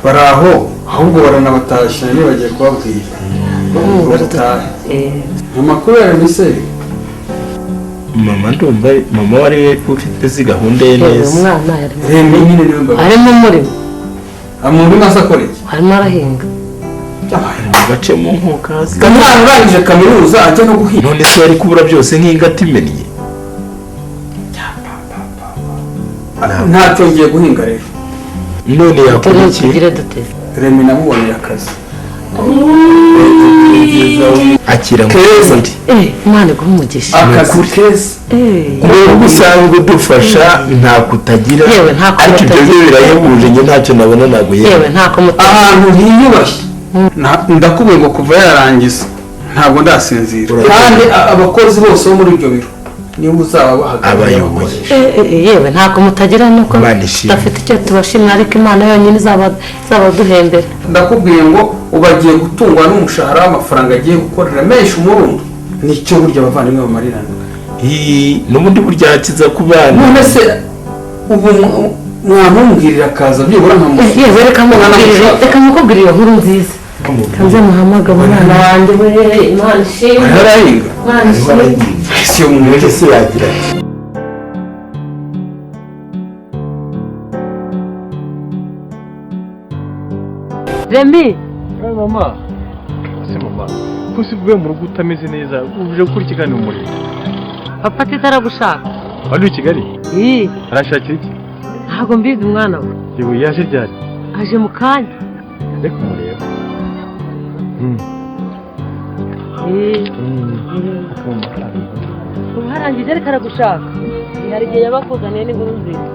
Bari aho, ahubwo baranabatashya nibagiye kubabwira. Baratahe. Amakuru ya Remi? Mama, ndumva mama wari we ufite izi gahunda ye neza. Umwana yari Remi nyine niwe mbabwira. Arimo umurimo. Amurimo asa akora iki? Arimo arahinga. Gace mu nkukazi. Umwana urangije kaminuza ajya no guhinga? None se yari kubura byose nk'ingata imennye? Ntacyo ngiye guhinga rero. None yakora iki? Tugire dute? Remi namuboneye akazi. Akira ngo Keza. Imana iguhe umugisha. Akazi keza. Nubwo usanzwe udufasha ntako utagira. Yewe, ntako ariko ibyo byo mutagira. Birahebuje, njye ntacyo nabona ntabwo. Yewe, yewe ntako mutagira. Ahantu hiyubashye. Ndakubwiye ngo kuva yarangiza ntabwo ndasinzira, kandi abakozi bose bo muri ibyo biro niba uzaba bahagarariye Abayoboye. abakoresha. Yewe, ntako mutagira nuko Imana ishimwe. tudafite icyo tubashimira, ariko Imana yonyine izabaduhembera. Ndakubwiye ngo ubu agiye gutungwa n'umushahara w'amafaranga agiye gukorera menshi, umurundo nicyo burya abavandimwe bamarirana. N'ubundi burya hakiza ku bana. None se ubu mwamumbwirira akaza byibura nkamuha? Yewe, reka mukubwirire iyo nkuru nziza, kanze muhamagara umwana wanjye we. Imana ishimwe. Arahinga. Imana ishimwe. Si yo muntu. None se yagira ati Remi! Mama, ese mama, ko si uvuye mu rugo utameze neza, uje gukora iki kandi mu muriro? Papa Tita aragushaka. Wari i Kigali? Ii. Arashakira iki? Ntabwo mbizi, mwana we. Yewe, yaje ryari? Aje mu kanya. Ajya kumureba. Uharangije, ariko aragushaka, hari igihe yabakuzaniye n'inkuru nziza.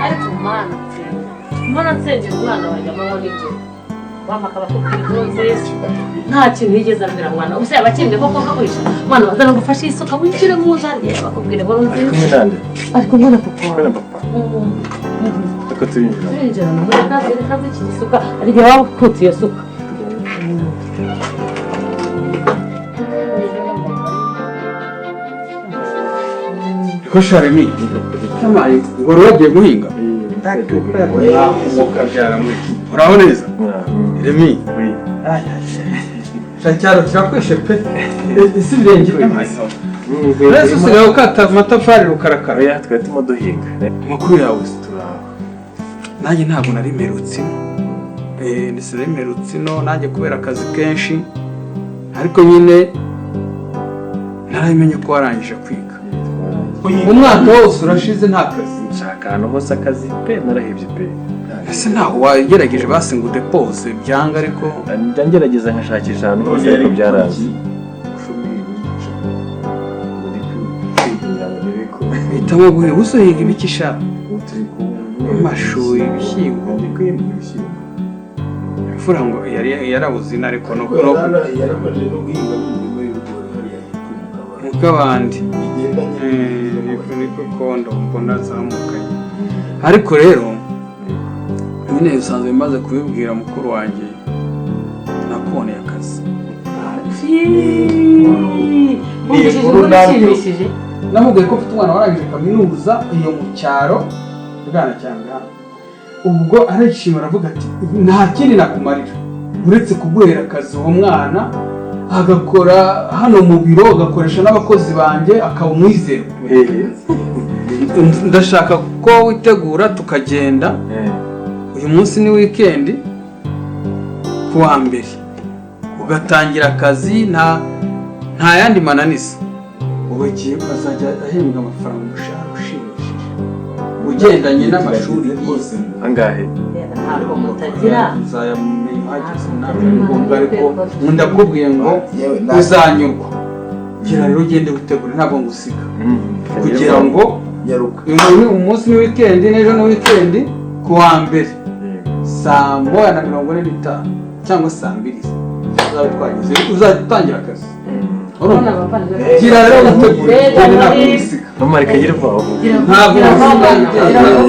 Ariko Mana, Mana, nsengera umwana wanjye amanywa nijoro, wampa akaba akubwira inkuru nziza. Nta kintu yigeze ambwira mwana. Ubuse yaba akimye koko nkaguhisha? Mwana, bazana ngufashe isuka winjire mu nzu, bakubwira inkuru nziza. Kumwe nande? Ari kumwe na papa Kumwe wawe. na papa. Ariko turinjira. Turinjirana muri kazi, reka iki gisuka, hari igihe waba ukutse iyo suka. Ko sharemi cyamaye ngo wari wagiye guhinga, uraho neza Remi? Cyaro kirakwishe pe, isi ibirenge. Mbese usigaye ukata amatafari rukarakara? Oya, twari turimo duhinga. Amakuru yawe se? Turaho. Nanjye ntabwo nari mperutse ino, sinari mperutse ino nanjye kubera akazi kenshi, ariko nyine narabimenye ko warangije kwiga. Umwaka wose urashize nta kazi. Nshaka ahantu hose akazi pe, narahebye pe. Ese ntaho wagerageje basi ngo udepose byanga ariko? Njya ngerageza nkashakisha ahantu hose, ariko byaranze. Ubushomeri burica. Ubu ndi kwigira ngo ndebe ko Hitamo guhinga. Ubu uhinga ibiki sha? Ubu turi ku Amashu, ibishyimbo. Ndi guhinga ibishyimbo. Imvura ngo yari yarabuze ino, ariko no Yaramaze no guhinga imirima y'ibigori hariya hepfo mu kabande. Mu kabande. Bigendanye. Niko kondo mbona zamukanye, ariko rero nyine bisanzwe maze kubibwira mukuru wanjye, nakuboneye akazi. Wumvise inkuru ishimishije. Namubwiye ko mfite umwana warangije kaminuza iyo mu cyaro bwana cyane hano, ubwo arishima aravuga ati: "Nta kindi nakumarira uretse kuguhera akazi, uwo mwana agakora hano mu biro, agakoresha n'abakozi banjye, akaba umwizerwa." Ndashaka ko witegura tukagenda. Uyu munsi ni wikendi, ku wa mbere ugatangira akazi, nta yandi mananiza. Ubu agiye azajya ahembwa amafaranga, umushahara ushimishije ugendanye n'amashuri yize. Angahe? Ntabwo mutagira. Nzayamenya uhageze, ntabwo ari ngombwa, ariko ndakubwiye ngo uzanyurwa. Gira rero ugende witegure, ntabwo ngusiga kugira ngo Nyaruka. Uyu umunsi ni wikendi, n'ejo ni wikendi. Ku wa mbere 1:45 cyangwa 2:00 tuzaba twageze, uzajya utangira akazi. Urumva? Gira rero witegure ugende, ntabwo ngusiga. Mama, reka ngire vuba vuba. Ntabwo ngusiga, ntabwo.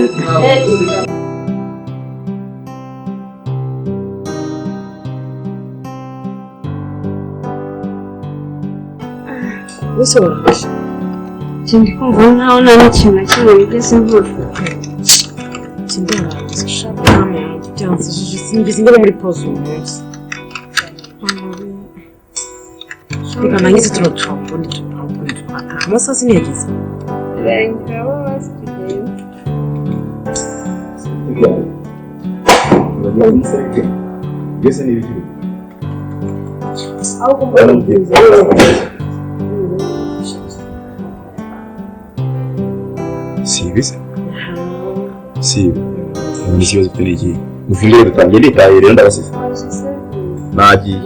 Ubuse warafashe. Ndi kumva nkaho nta n'ikintu na kimwe nigeze nkora. Sindarangiza shaka mama yanjye byansijije sinigeze ngera muri pause uyu munsi. Reka nangize tuno tumbone tumbone twataha. Amasaha siniyageze. Birangira abo bazi tugenda. Byose ni ibiki? Si ibi se? Si ibi. Ni ikibazo ufite ni ikihe? Mufungure dutangiye nditaye rero ndabasize. Nagiye.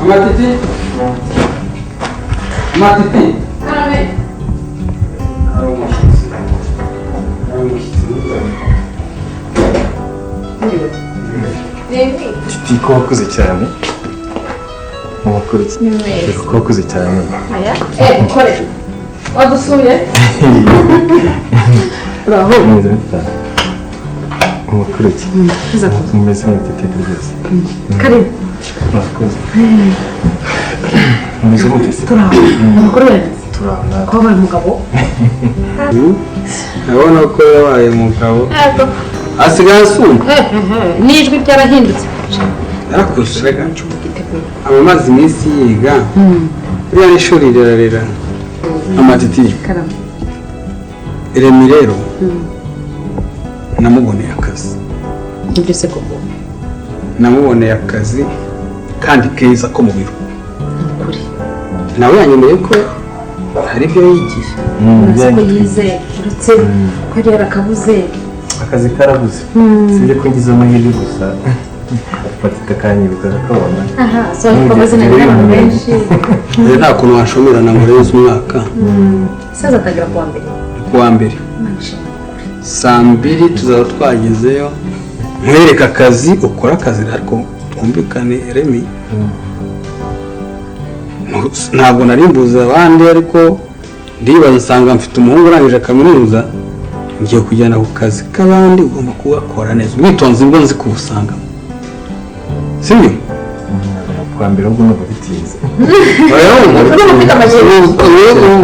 Amatiti. Amatiti. Hari umushyitsi. Hari umushyitsi Titi ko wakuze cyane. Wakuze. Ko wakuze cyane. Aya? Kore. Wadusuye? Uraho. Meze neza. Wakuze. Meze neza iteka ryose. Karibu. Murakoze. Meze mute? Turaho. Amakuru yawe? Turaho nawe. Ko wabaye umugabo? Ndabona ko yabaye umugabo. Asigaye asumba. N'ijwi ryarahindutse. Yarakuze rega. Aba amaze iminsi yiga. Buriya n'ishuri rirarera. Amatiti. Karame. Remi rero namuboneye akazi. Nibyo se koko? Namuboneye akazi kandi keza ko mu biro. Ukuri. Nawe yanyemeye ko hari ibyo yigiye. Uretse ko yize, uretse ko yari yarakabuze. Akazi karabuze. Sibyo ko ngize amahirwe gusa. Fatika kanyibuka kakabona. Aha, so ariko amazina y'abantu benshi. Rero nta kuntu washomerana ngo urenze umwaka. Saza atangira kuwa mbere. Kuwa mbere. Saa mbiri tuzaba twagezeyo. Nkwereka akazi, ukora akazi ariko twumvikane Remi. Ntabwo nari mbuze abandi ariko ndibaza nsanga mfite umuhungu urangije kaminuza ngiye kujyana ku kazi k'abandi ugomba kugakora neza. Ubwitonzi bwo nzi kubusangamo. Sibyo? Kuwa mbere ubwo nubwo bitinze.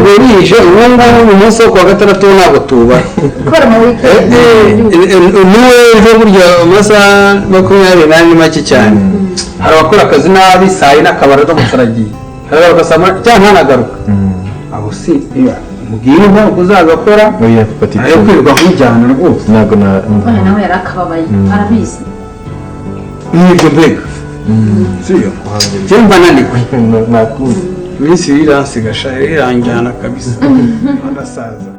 Burije ubu ngubu umunsi wo kuwa gatandatu ntabwo tubara. Kora mu weekend. Niwe ejo burya amasaha 24 ni make cyane. Hari abakora akazi nabi saa yine akabara aramutse aragiye. Aragaruka saa moya cyangwa ntanagaruka. Abo si mubwire impamvu uzagakora ayo kwirirwa nkujyana rwose. Ntabwo na Umwana nawe yari akababaye arabizi. Nibyo mbega. Siyo. Njye naniwe. Nakuze. Iminsi iransiga sha iranjyana kabisa. Ndasaza.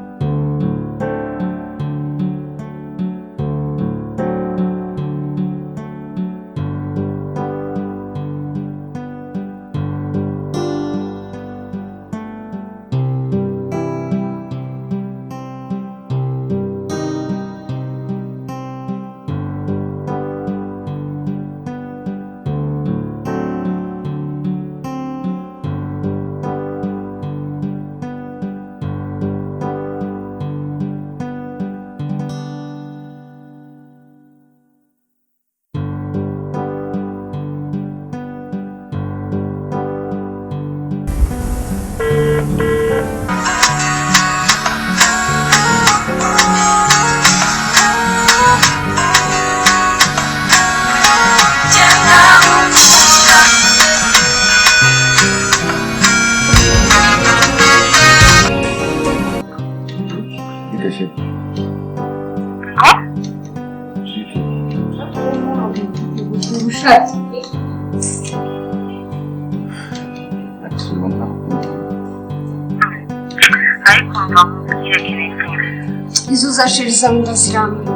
Izo uzashiriza ngo ndazirambiwe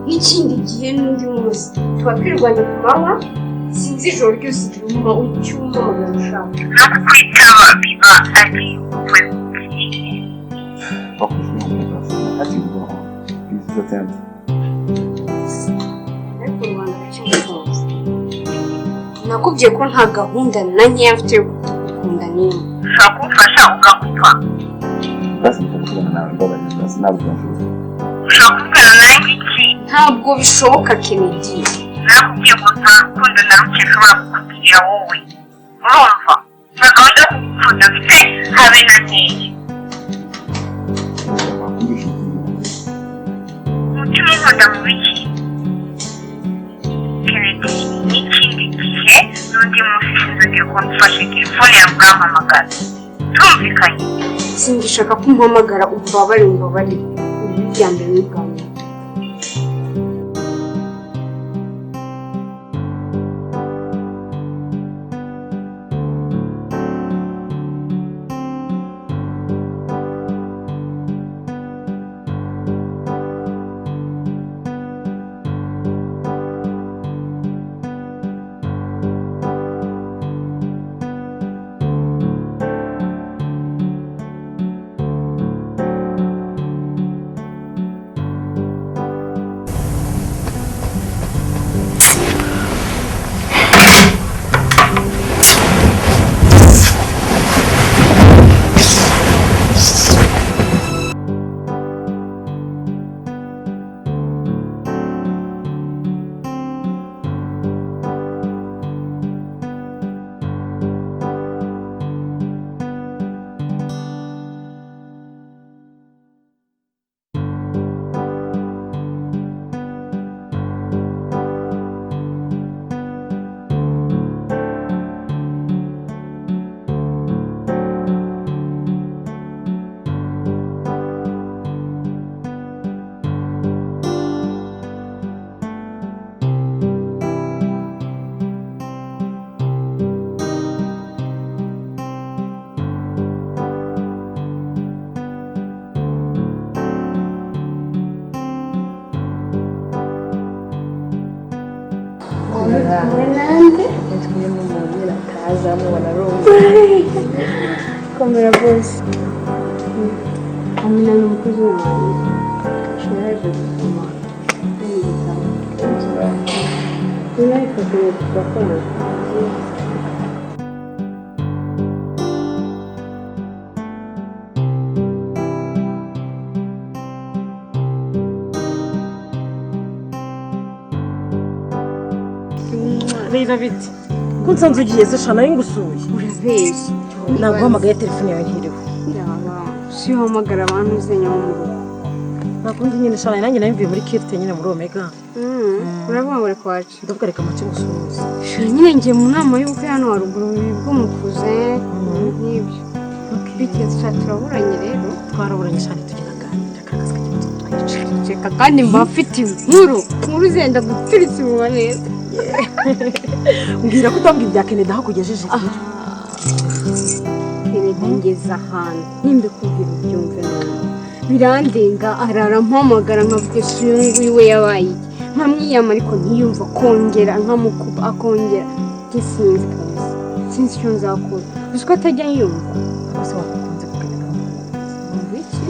n'ikindi gihe n'undi munsi tuba twirwanya ku manywa Sinzi ijoro ryose igihe ucyumva ushaka. Nakukwitaba biba ari wowe. Ariko rubanda kukimutoza. Nakubwiye ko nta gahunda na nkeya mfite yo kugukunda n'imwe. Ushobora kumfasha ugakupa. Basi ndakuvugana nawe mbabarira basi ntabwo byashoboka. Ushobora kuvugana nanjye iki? Ntabwo bishoboka Kennedy. Nakubwiye ngo nta rukundo na ruke nshobora kukubwira wowe. Urumva? Nta gahunda yo kugukunda mfite habe na nkeya. Umutima unkunda mu biki? Kennedy, n'ikindi gihe n'undi munsi sinzongera kubona ufashe telefone yawe ukampamagara. Turumvikanye? Singishaka ko umpamagara umbabare umbabare. Ubu bya mbere n'ubwa nyuma. Komera bose. Amina ni umukozi wanjye. Yaje gusoma igitabo. Tunayifatanya turakorana. Reba biti. Ko nsanze ugiye se shana ngusuye. Urabeshya. Naguhamagaye telefone yawe ntiriho. Si uhamagara abantu uzenya mu rugo. Nakundi nyine shana nanjye nabivuye muri kirite nyine muri Omega. Uravuga ngo reka wacu. Ndavuga reka make ngusuhuze. Shana nyine ngiye mu nama y'ubukwe hano haruguru bwo mukuze nk'ibyo. Bigeze sha turaburanye rero. Twaraburanye shana tugiraganira kakazi kagiye twiceceka kandi mba mfite inkuru. Inkuru zenda guturitsa umunwa neza. Mbwira ko utambwira ibya Kennedy aho kugejeje rero. Kennedy ngeze ahantu nimba kubwira ubyumve none birandenga arara mpamagara nkavuga ese uyu nguyu we yabaye iki nkamwiyama ariko ntiyumva akongera nkamukupa akongera njye sinzi kabisa sinzi icyo nzakora uzi ko atajya yumva Gusa wakunze kuganira iki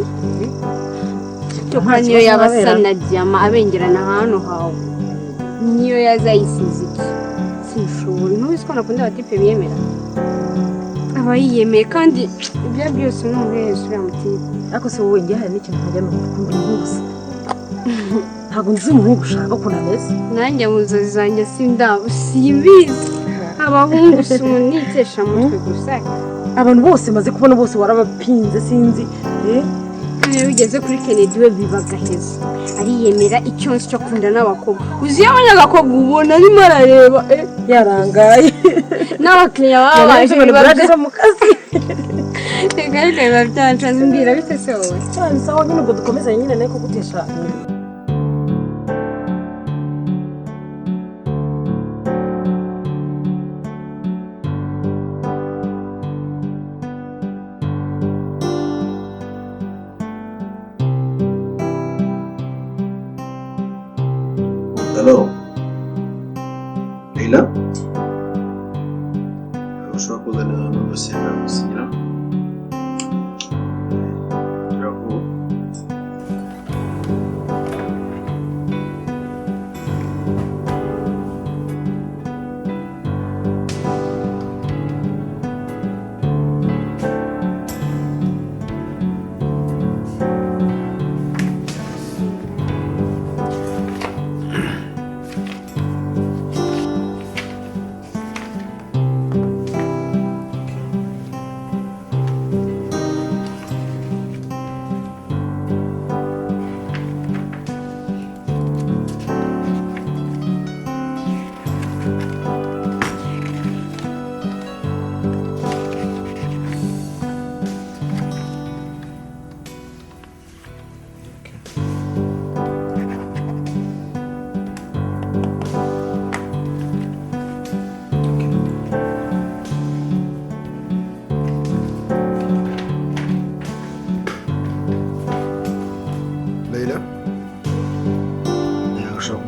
cyokora niyo yaba asa na diyama abengerana ahantu hawe niyo yazayisize iki sinshobora ntuzi ko nakunda abatipe biyemera aba yiyemeye kandi ibyo byose ni umuherezo uriya mutipe. Ariko se wowe njye hari n'ikintu ntajya numva ukunda umuhungu gusa. Ntabwo nzi umuhungu ushaka ukuntu ameze. Nanjye mu nzozi zanjye simbizi abahungu si umuntu nitesha mutwe gusa. Abantu bose maze kubona bose warabapinze sinzi. Iyo ugeze kuri Kennedy we biba agaheza ariyemera icyo nzi cyo kunda n'abakobwa uzi iyo abonye agakobwa ubona arimo arareba yarangaye n'abakiriya baba baje biba mu kazi. Reka reka biba byancanze mbwira bite se wowe. Cyane sawa nyine ubwo dukomezanye nyine nawe kugutesha. Hello. Leila?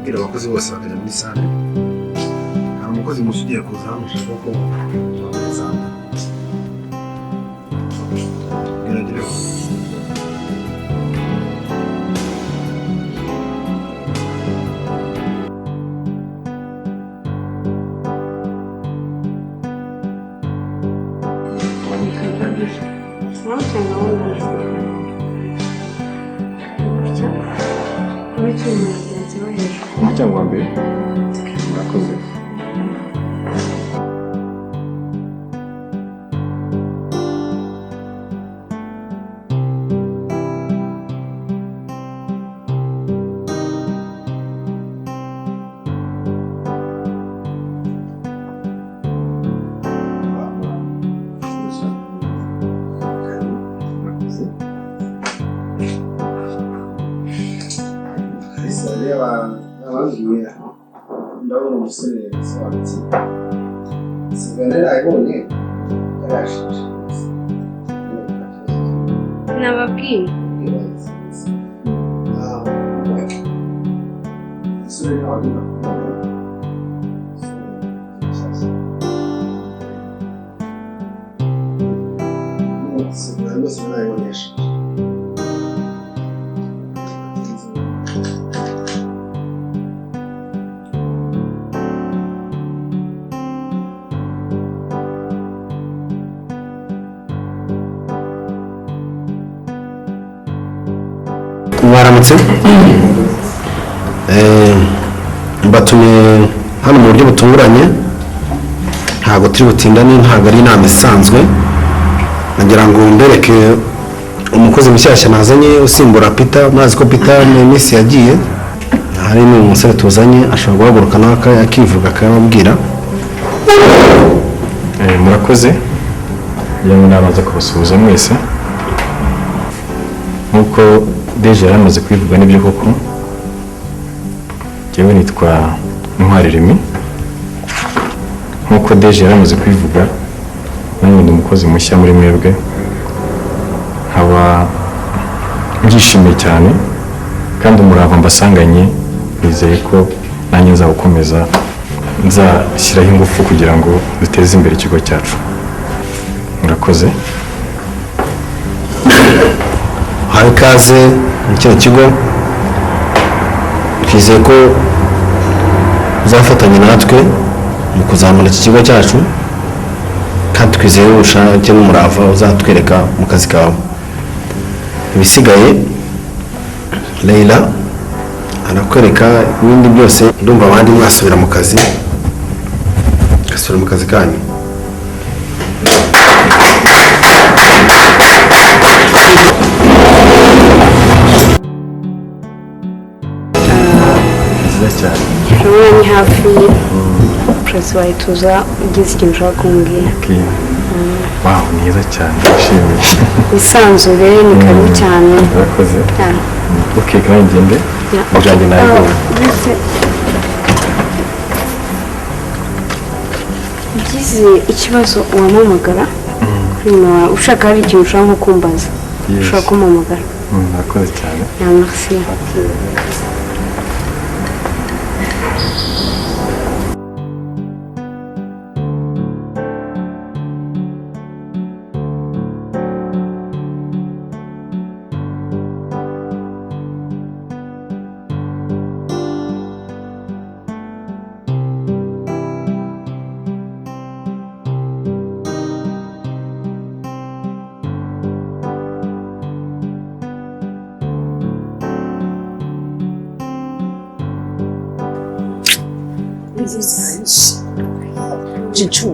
Wabwira abakozi bose bakajya muri sale. Hari umukozi mushya ugiye kuza hano, ushaka ko bamuhereza. Bwira. Umuryango wa mbere. Murakoze. Ababwiye, ndabona umusore usobanutse. Sivana nayibonye yarashije. Nababwiye. Umusore nawe agenda kubona. Sivana rwose nayibonye yashije. Mwaramutse. Mbatumiye hano mu buryo butunguranye, ntabwo turi butindane, ntabwo ari inama isanzwe. Nagira ngo mbereke umukozi mushyashya nazanye usimbura Peter. Murazi ko Peter mu minsi yagiye, hari n'umusore tuzanye, ashobora guhaguruka nawe akivuga akababwira. Murakoze. Ngira ngo nabanza kubasuhuza mwese. Nk'uko Deje yari amaze kubivuga, nibyo koko, njyewe nitwa Intwari Remy. Nk'uko Deje yari amaze kubivuga, nanjye ndi umukozi mushya muri mwebwe, nkaba mbyishimiye cyane kandi umurava mbasanganye nizeye ko nanjye nzawukomeza, nzashyiraho ingufu kugira ngo duteze imbere ikigo cyacu. Murakoze. Uhawe ikaze muri kino kigo, twizeye ko uzafatanya natwe mu kuzamura iki kigo cyacu, kandi twizeye ubushake n'umurava uzatwereka mu kazi kawe. Ibisigaye Leila arakwereka ibindi byose. Ndumva abandi mwasubira mu kazi, gasubira mu kazi kanyu. Nziza cyane. Urabona ni hafi puresi, wahita ugize ikintu ushaka kumbwira. Okay. Wow, ni heza cyane, ndishimiye. Wisanzure, ni karibu cyane. Murakoze. Yeah. Okay, kandi ngende. Yeah. Ibyanjye nabibonye. Ugize ikibazo wampamagara kuri nimero yawe. Ushaka hari ikintu ushaka nko kumbaza, Yes. ushobora kumpamagara. Murakoze cyane. Yeah, merci. Okay.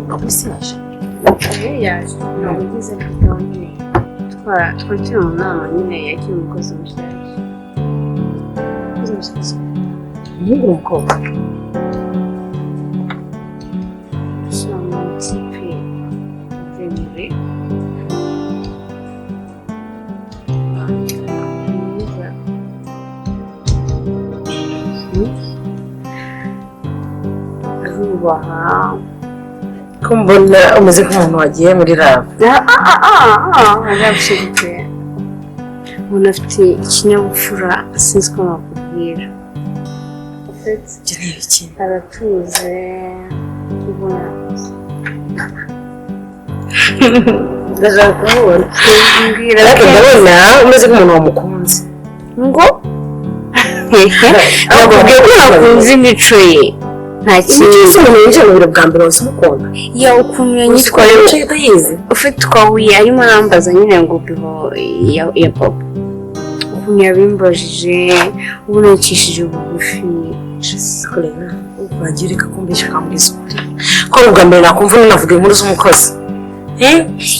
Polisi yaje? Yaje, ntabwo ugeze kwitaho nyine. Twari turi mu nama nyine yakira umukozi mushyashya. Umukozi mushyashya, umuhungu, umukobwa? Gusa ni umutipe muremure, mwiza. Arubaha. Ko mbona umeze nk'umuntu wagiye muri love? Arabishyigikiye. Umuntu afite ikinyabupfura, sinzi ko nakubwira. Ufite Ibyo ni ibiki? Aratuje ubona. Ndashaka kumubona. Mbwira. Ariko ndabona umeze nk'umuntu wamukunze. Ngo nakubwiye ko nakunze imico ye, nta Imico kintu. se, umuntu winjiye mu biro bwa mbere wese umukunda? Ya, ukuntu Yitwaye yanyitwayeho. imico ye utayizi. Ufite twahuye arimo arambaza nyine ngo biho ya papa, ukuntu yabimbajije ubona yacishije bugufi. Kureba wagira reka kumbeshya ukambwiza ukuri ko ari ubwa mbere nakumva unavuga inkuru z'umukozi.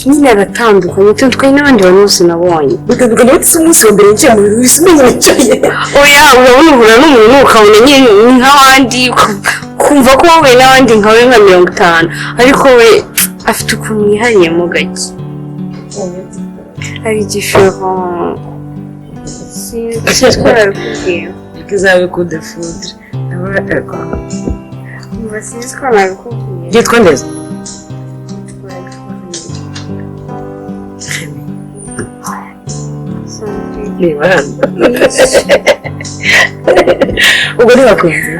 Nyine aratandukanye, tandukanye n'abandi bantu bose nabonye. Bitandukanye bite se? Umunsi wa mbere winjiye mu biro wese umenya imico ye. Oya, urabona uhura n'umuntu ukabona nyine ni nk'abandi, kumva ko wowe n'abandi nkawe nka 50, ariko we afite ukuntu yihariyemo gake, ari igifero. Sinzi ko nabikubwiye. Izabe kude fudre. Umva, sinzi ko nabikubwiye. Yitwa neza? Reba hano, ubwo ntibakunze?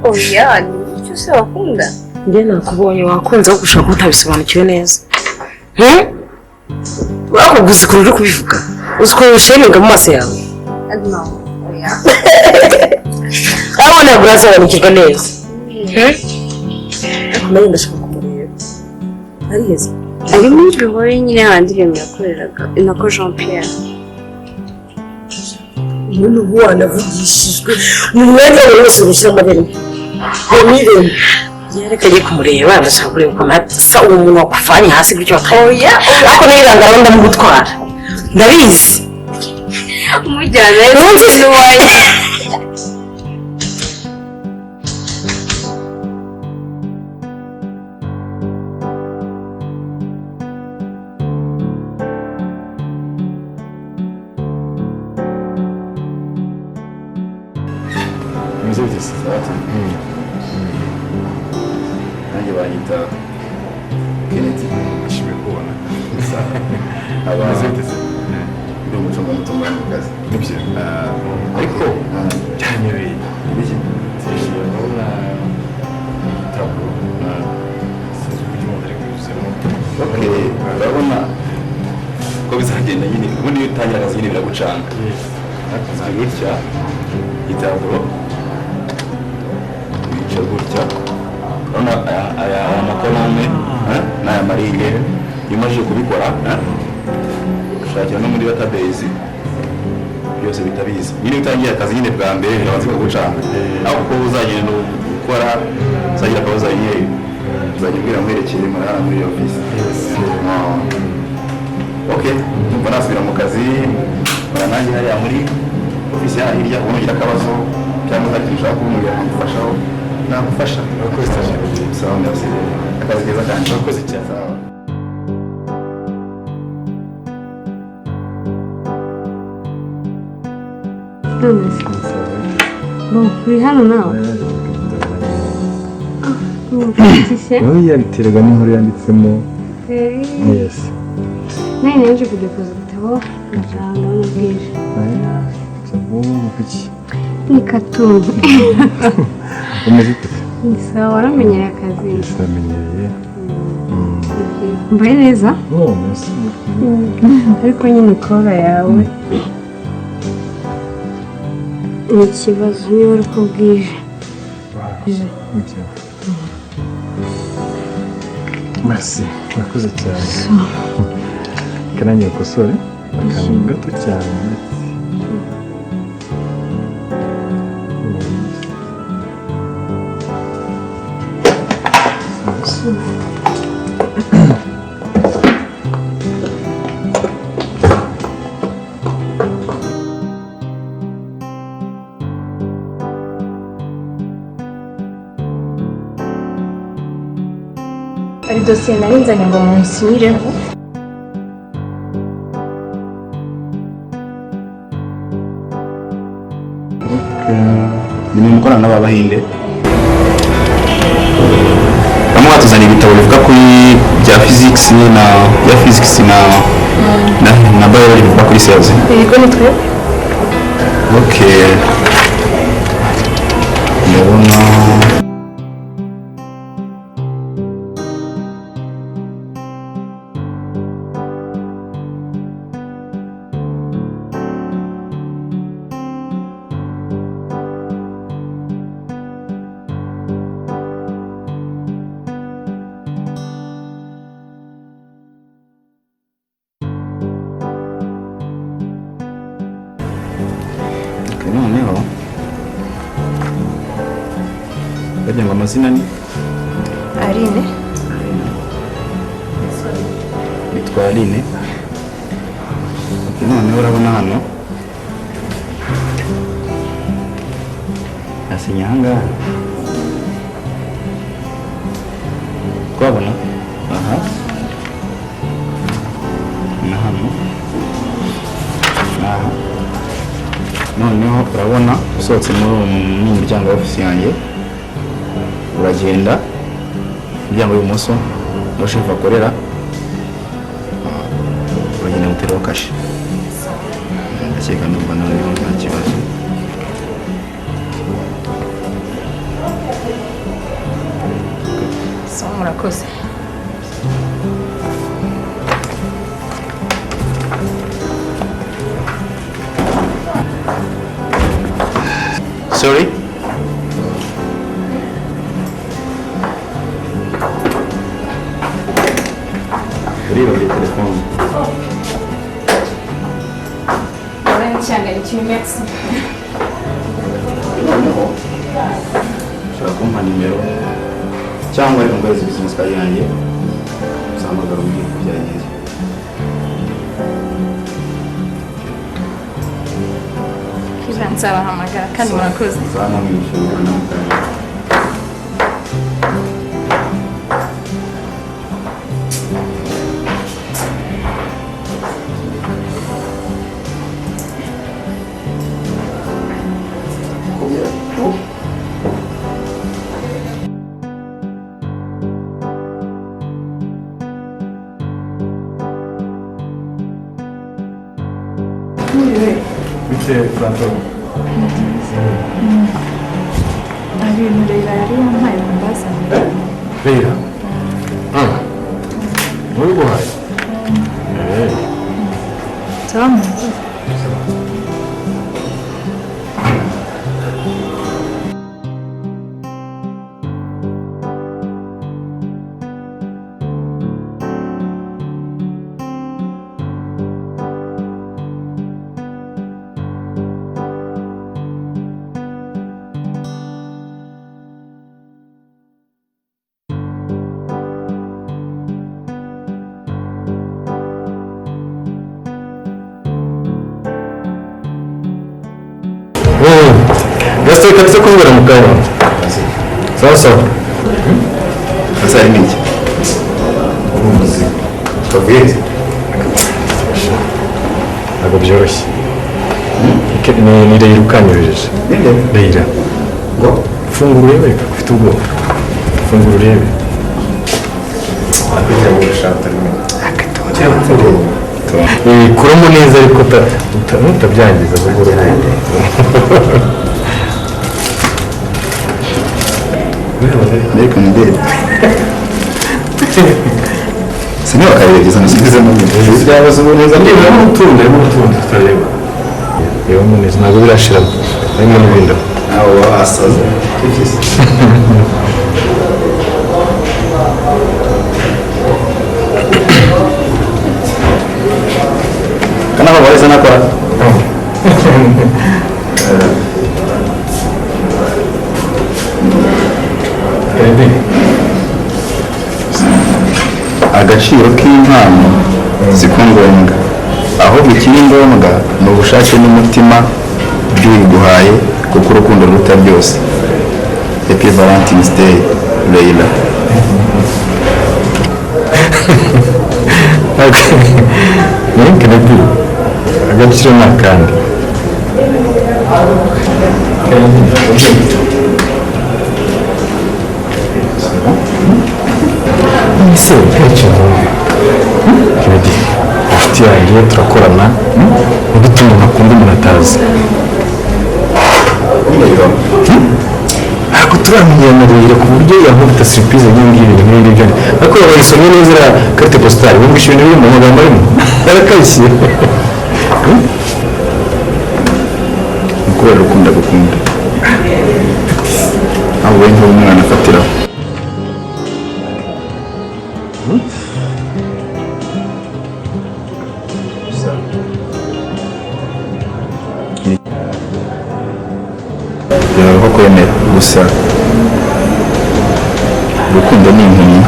Oya, ni icyo se wakunda? Njye nakubonye wakunze, ahubwo ushobora kuba utabisobanukiwe neza. Wakubwiza ukuntu uri kubivuga, uzi ukuntu usheninga mu maso yawe. No, oya. Ariko ntabwo urasobanukirwa neza. Ariko nanjye ndashaka kumureba. Ari heza? Ari muri bihore nyine handi ibintu yakoreraga nako Jean Pierre. None ubu wanavugishijwe mu mwanya wawe wose ushyira amabere ntireme. Reka ajye kumureba, ndashaka kureba ukuntu asa uwo muntu wakuvanye hasi gutyo. Oya. Ariko nirangara ndamugutwara, ndabizi. Umujyana n'uwanjye. Bimeze bite se? Nanjye banyita Kennedy. Nishimiye kubona. Aba Bimeze bite se? Ndi umucungamutungo hano mu kazi. Nibyo, ariko byanyobeye. Ibiki? Ndabona taburo, sinzi uburyo umuntu ari kuyuzemo. Okay, urabona ko bizagenda nyine. Ubundi iyo utangira akazi nyine biragucanga. Uzi gutya itaburo wica gutya, urabona aya makolome n'aya maringe. Iyo umajije kubikora, ushakira no muri database, byose bitabizi nyine. Iyo utangiye akazi nyine bwa mbere birabanza bikagucanga, ariko uko uzagenda ukora uzagira akabazo nyine uzajya ubwira mwerekeye murara muri iyo office. Ok, ndumva nasubira mu kazi. Nkora nanjye hariya muri ofisi ya hirya. Ubona ugira akabazo cyangwa hari ikintu ushaka kumbwira nkagufashaho, nagufasha. Urakoze cyane. Sawa, merci, akazi keza kandi. Urakoze cyane. Sawa. None se bo uri hano nawe? Ufite Oya, biterwa n'inkuru yanditsemo. Yes. Nari naje kudepoza igitabo, ndataha ndabona bwije. Kuki? Ni katuni. Umeze ute? Ni sawa, waramenyereye akazi? Ndamenyereye. Mbaye neza. No, merci. Ariko nyine ikora yawe ni ikibazo niba ari uko bwije. Ok. Merci, urakoze cyane. Reka nanjye ukosore akantu gato cyane. Hari dosiye nari nzanye ngo munsinyireho. Ni mu mukorana n'abahinde, bamwe batuzaniye ibitabo bivuga kuri bya physics na bya physics na biology, bivuga kuri cells. Yego, ni twe. Okay. Noneho bagira ngo amazina ni Aline. Nitwa Aline. Noneho urabona hano asinya ahangaha, twabona aha na hano n'aha. Noneho urabona usohotse muri uwo muryango wa ofisi yanjye, uragenda umuryango w'ibumoso aho shefu akorera, uragenda guteraho kashe. Ndakeka ndumva noneho nta kibazo. Sawa, murakoze. Sorry. Uribagiwe telefone. Uracyanganikiwe, merci. Noneho ushobora kumpa nimero cyangwa ariko ngohereze business card yanjye, uzahamagara umbwire uko byagenze. Nzabahamagara kandi murakoze. Zanamwishyura n'amafaranga. Bite Franco? Hari ibintu Leila yari yampaye ngo mbazanire. Leila? Ntubiguhaye? Eh. Sawa, murakoze. Gaston, reka tuze kuvugana mu kanya. Sawa sawa. Ese harimo iki? Uruzi. Tubwiye. Ntabwo byoroshye. Ni Leila ukanyohereje. Leila. Ngo? Fungura urebe, ufite ubwoba. Fungura urebe. Kuramo neza ariko utabyangiza buhoro buhoro. Ariko ndebe. Sinaba kayiregeza nasubizemo nyine. Byabaze ubu neza. Harimo utundi, harimo utundi tutareba. Rebamo neza, ntabwo birashiramo. Harimo n'ibindi. Nawe wasaze. Kana baba nakora. Agaciro k'impano siko ngombwa, ahubwo ikiri ngombwa ni ubushake n'umutima by'uyiguhaye, kuko urukundo ruruta byose. Happy Valentine's Day, Leila. Ni Kennedy. Agaciro ni akandi. Ese nta kintu Kennedy, inshuti yanjye turakorana, nigute umuntu akunda umuntu atazi? Ntabwo turamenyana rero ku buryo yankubita surprise nk'iyi ngiyi, ibintu nk'ibi ngibyo. Ariko wayisomye neza iriya carte postale, wumvishe ibintu biri mu magambo arimo, yarakayishye. Ni kubera urukundo agukunda, ntabwo we nk'umwana afatiraho. Byaba ko kwemera gusa, urukundo ni impumyi.